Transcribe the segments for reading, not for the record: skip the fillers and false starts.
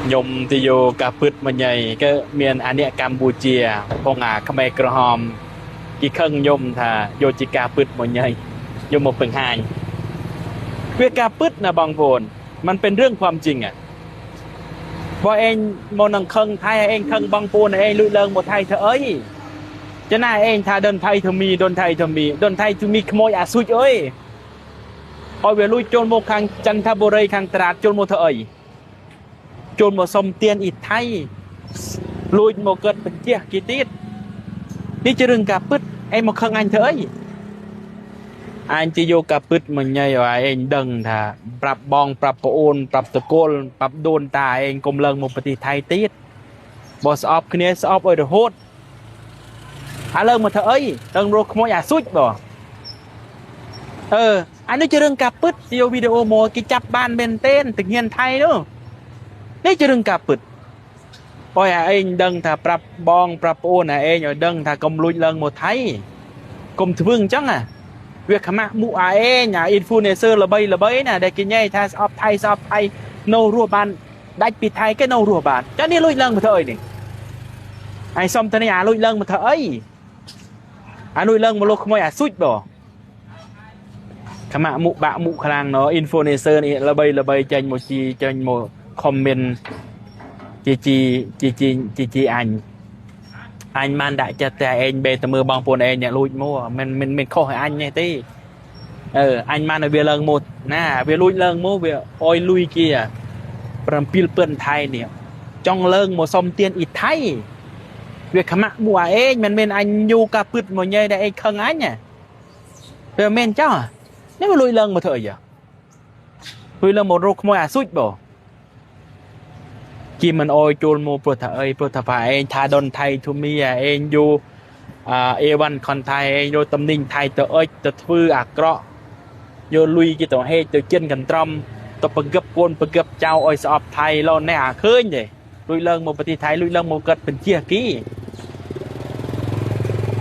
ខ្ញុំទៅយកការពិតមកញ៉ៃក៏មានអាអ្នកកម្ពុជាផងអាខ្មែរក្រហមគេខឹងខ្ញុំថាយកជាការពិតមកញ៉ៃយកមកបង្ហាញវាការពិតណាបងប្អូនมันเป็นเรื่องความจริงอ่ะបើឯងមកនឹងខឹងថៃឯងខឹងបងប្អូនឯងលួចឡើងមកថៃធ្វើអីចំណាឯងថាដុនថៃធ្វើមីដុនថៃធ្វើមីដុនថៃធ្វើមីក្មួយអាស៊ុចអើយឲ្យវាលួចចូលមកខាងចន្ទបុរីខាងត្រាតចូលមកធ្វើអីចូលមកសុំទានអ៊ីថៃលួចមកកើតបញ្ជះគេទៀតនេះជារឿងការពិតឯងមកខឹងអញធ្វើអីអញជាយកការពិតមកញ៉ៃឲ្យឯងដឹងថាប្រាប់បងប្រាប់ប្អូនប្រាប់តកូលប្រាប់ដូនតាឯងកុំឡើងមកប្រទេសថៃទៀតបើស្អប់គ្នាស្អប់ឲ្យរហូតឥឡូវមកធ្វើអីដឹងរកក្មួយអាស៊ុចបើអឺអានេះជារឿងការពិតយកវីដេអូមកគេចាប់បានមែនទែនទាហានថៃនោះនេះជារឿងការពិតឲ្យឯងដឹងថាប្រាប់បងប្រាប់ប្អូនឯងឲ្យដឹងថាកុំលួចឡើងមកថៃកុំធ្វើអញ្ចឹងណាវាខមាក់មុខអាឯងអា influencer ល្បីល្បីណាដែលគេញ៉ៃថាស្អប់ថៃស្អប់ថៃនៅរស់បានដាច់ពីថៃគេនៅរស់បានចានេះលួចឡើងមកធ្វើអីនេះឯងសុំទៅនេះអាលួចឡើងមកធ្វើអីអាលួចឡើងមកលោកក្មួយអាស៊ុចបើខមាក់មុខបាក់មុខខ្លាំងណ influencer នេះល្បីល្បីចេញមកជីចេញមក comment ជីជីជីជីជីជីអញអញបានដាក់ចិត្តតែឯងបេទៅមើលបងប្អូនឯងអ្នកលួចមកមិនមិនមិនខុសឲ្យអញទេទេអឺអញបានឲ្យវាឡើងមកណាវាលួចឡើងមកវាអយលុយគេ7,000ថៃនេះចង់ឡើងមកសុំទានអ៊ីថៃវាខមាក់មួឯងមិនមែនអញយូការពិតមកញ៉ៃដែលឯងខឹងអញវាមិនចោះនេះវាលួចឡើងមកធ្វើអីលួចឡើងមករកក្មួយអាស៊ុចបើគេមិនអោយចូលមកព្រោះថាអីព្រោះថាផាឯងថាដុនថៃធូមីឯងយូអេវ៉ាន់ខនថៃឯងយកតំណែងថៃទៅអុចទៅធ្វើអាក្រក់យកលុយគេទៅហេកទៅចិនកន្ត្រំទៅបង្កឹបកូនបង្កឹបចៅឲ្យស្អប់ថៃឡូននេះអាឃើញទេលួចឡើងមកប្រទេសថៃលួចឡើងមកកាត់បញ្ជាគេ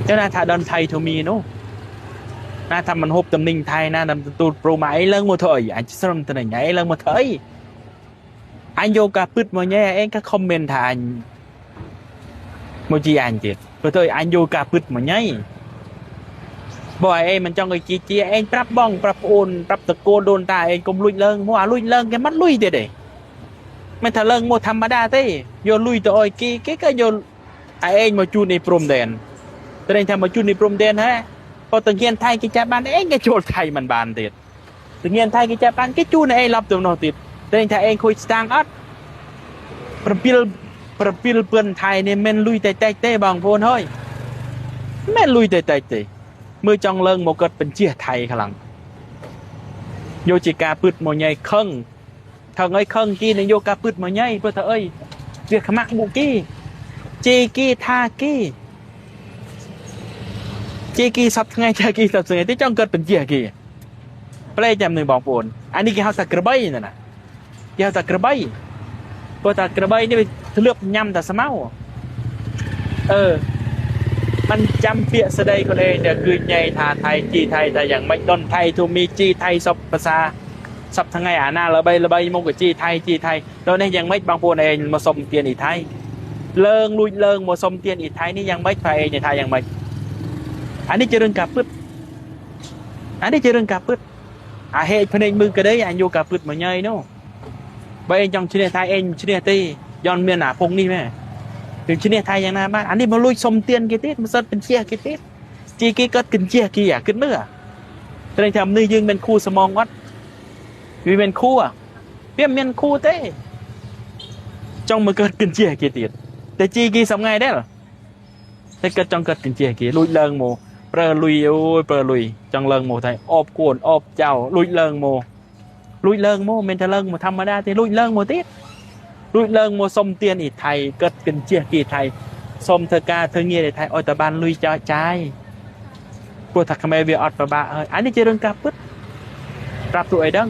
ចឹងណាថាដុនថៃធូមីនោះណាថាមិនហូបតំណែងថៃណាតាមទទួលប្រូម៉ាអីឡើងមកធ្វើអីអញស្រមតំណែងអីឡើងមកធ្វើអីអញយកការពិតមកញ៉ែឯងក៏ខមមិនថាអញមកជីអញទៀតព្រោះទៅអញយកការពិតមកញ៉ៃបើឯងមិនចង់ឲ្យជីជាឯងប្រាប់បងប្រាប់ប្អូនប្រាប់តកូនដូនតាឯងកុំលួចឡើងមកអាលួចឡើងគេមិនលុយទៀតទេមិនថាឡើងមកធម្មតាទេយកលុយទៅឲ្យគេគេក៏យកឯងមកជូននេះព្រំដែនតែថាមកជូននេះព្រំដែនហ៎បើតងៀនថៃគេចាប់បានឯងគេចូលថៃមិនបានទៀតតងៀនថៃគេចាប់បានគេជូនឯងឡប់ទៅនោះទៀតតែថាឯងខូចស្តាងអត់7,000ថៃនេះមិនលុយតែតិចទេបងប្អូនហើយមិនលុយតែតិចទេមើលចង់ឡើងមកកាត់បញ្ជាថៃខ្លាំងយកជាការពិតមកញ៉ៃខឹងថងអីខឹងគេនឹងយកការពិតមកញ៉ៃព្រោះថាអីវាខ្មាក់មុខគេជេរគេថាគេជេរគេសប្ថ្ងៃជេរគេសប្ថ្ងៃទេចង់កាត់បញ្ជាគេប្លែកចាំនឹងបងប្អូនអានេះគេហៅថាក្របីណាគេហៅថាក្របីព្រោះថាក្របីនេះវាធ្លាប់ញ៉ាំតែស្មៅអឺมันចាំពាក្យស្ដីខ្លួនឯងដែលគឺញ៉ៃថាថៃជីថៃថាយ៉ាងម៉េចដុនថៃទូមីជីថៃសពភាសាសពថ្ងៃអាណាល្បីល្បីមកក៏ជីថៃជីថៃដល់នេះយ៉ាងម៉េចបងប្អូនឯងមកសុំទានអ៊ីថៃលើងលួចលើងមកសុំទានអ៊ីថៃនេះយ៉ាងម៉េចផាឯងថាយ៉ាងម៉េចអានេះជារឿងការពិតអានេះជារឿងការពិតអាហេកភ្នែកមើលក្តីអញយកការពិតមកញ៉ៃនោះបើឯងចង់ឈ្នះថៃឯងឈ្នះទេយន់មានអាពងនេះមែនถึงឈ្នះថៃយ៉ាងណាបានអានេះមកលួចសុំទានគេទៀតមកសិតបញ្ជាគេទៀតជីគេកើតកញ្ជះគេអាគិតមើលតែថាមនុស្សយើងមិនគូសមងអត់វាមិនគូវាមិនគូទេចង់មកកើតកញ្ជះគេទៀតតែជីគេសំថ្ងៃដែរតែកើតចង់កើតកញ្ជះគេលួចឡើងមកប្រើលុយអូយប្រើលុយចង់ឡើងមកថៃអបគួនអបចៅលួចឡើងមកលួចឡើងមកមិនថាឡើងមកធម្មតាទេលួចឡើងមកទៀតលួចឡើងមកសុំទានអ៊ីថៃកើតកញ្ជះគេថៃសុំធ្វើការធ្វើងារអ៊ីថៃឲ្យតែបានលុយចោលចាយព្រោះថាខ្មែរវាអត់ប្របាក់ហើយអានេះជារឿងការពិតប្រាប់ទូអីដឹង